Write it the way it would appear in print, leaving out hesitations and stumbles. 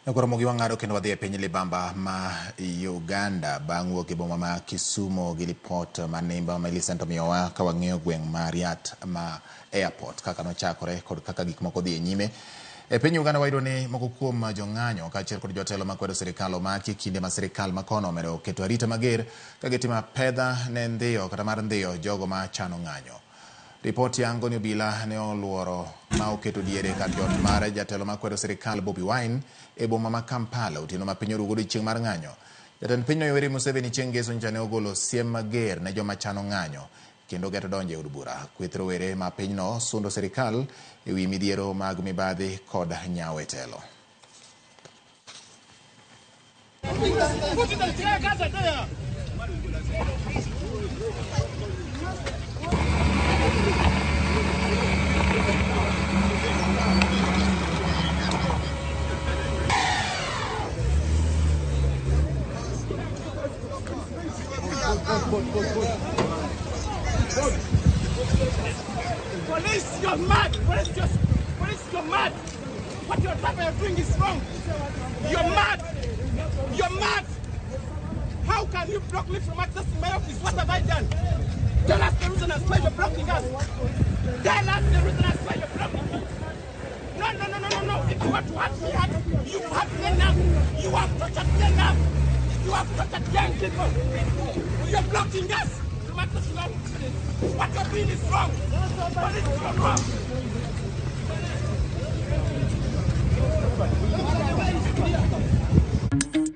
Nyakwar wang'ado kendo wadhi e piny libamba ma Uganda bang' wuok e boma ma Kisumu gi lipot manimba ma Millicent omiyowa ka wang'iyo gweng' ma Riat ma airport kaka nochakore kod kaka gik moko dhi e nyime. E piny Uganda wayudo ni moko kuom jong'anyo kaachiel kod jotelo makwedo sirikal omaki e kinde ma sirikal makono omedo keto arita mager ka gitimo apedha ne ndhiyo kata mar ndhiyo jogo ma chano ng'anyo. Ripot yango ni obila ne oluoro ma oketo diere kar jot mar jatelo makwedo sirikal Bobi Wine e boma ma Kampala otieno ma piny orugo odiochieng' mar ng'anyo. Jatend pinyno Yoweri Museveni chieng' ngeso nyocha ne ogolo siem mager ne joma chano ng'anyo kendo geto donjo e od bura. Kweth rowere ma pinyno sundo sirikal e wi midhiero mag mibadhi kod nyawo e telo. Police, you're mad! Police, you're mad! What your driver are doing is wrong. You're mad! You're mad! How can you block me from accessing my office? What have I done? Tell us the reason as why you're blocking us. Tell us the reason as why you're blocking me. No, no, no, no, no, no. If you want to hurt me, hurt. You've hurt me enough. You have tortured me enough. You have tortured young people. You're blocking us from accessing our offices. What you're doing is wrong. Police, you're wrong.